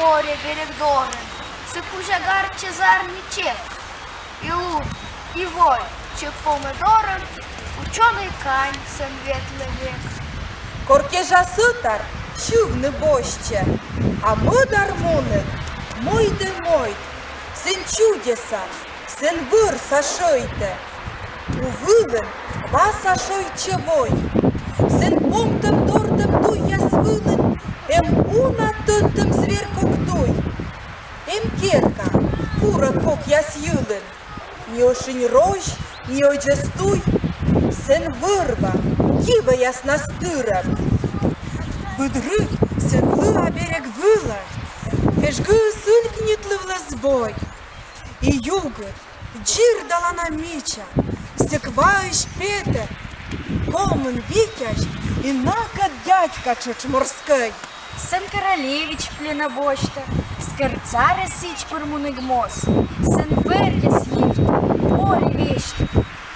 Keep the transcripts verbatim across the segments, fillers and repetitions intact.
море берег дорын. Сы кузя гартчӧ зарни чеп. И лун, и вой чӧв помӧ дорын, учёнӧй кань сэн ветлӧ век. Кор кежас ӧтар, сьывны босьтчӧ, а мӧдар мунӧ мойдӧ мойд. Сэн чудеса, сэн вӧрса шӧйтӧ. У вылын васа шойччӧ вой. Сэн помтӧм-дортӧм туйяс вылын эм уна тӧдтӧм звер кок туй. Эм керка курӧг кокъяс йылын. Ни ӧшинь розь, ни ӧдзӧс туй. Сэн вӧр-ва, кивӧяснас тырӧм. Быд рыт сэн лыа берег вылӧ. Вежгыс ынькнитлывлӧ збой. И югыд, дзирдалана мича, сэк ваысь петӧ комын витязь и накӧд дядька тшӧтш морскӧй. Сэн королевич пленӧ босьтӧ, скӧр царӧс сідз пыр мунігмоз. Сэн вӧръяс йивтӧ, море весьтӧ.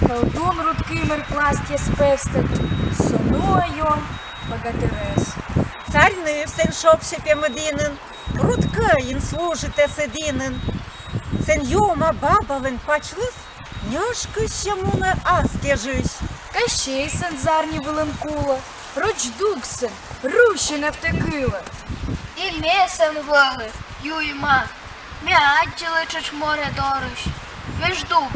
Колдун руд кымӧр пластъяс пӧвстӧ, со нуӧ ён богатырӧс. Царь ныв сэн шогсьӧ пемыд инын, руд кӧин служитӧ сы дінын. Сэн Ёма бабалӧн пачлыс нёшкысьӧ мунӧ ас кежысь. Кӧсйӧй сэн зарни вылын кулӧ, роч дугсӧн русьӧн ӧвтӧ кылӧ. И ме сэн вӧлі, Юйма, ме аддзылі тшӧтш море дорысь. Веж дуг,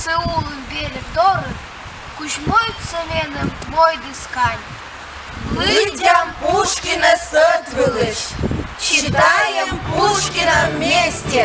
сы улын берег дорын кузь мойдсӧ меным мойдіс кань. Лыддям Пушкинӧс ӧтвылысь, читаем Пушкина вместе.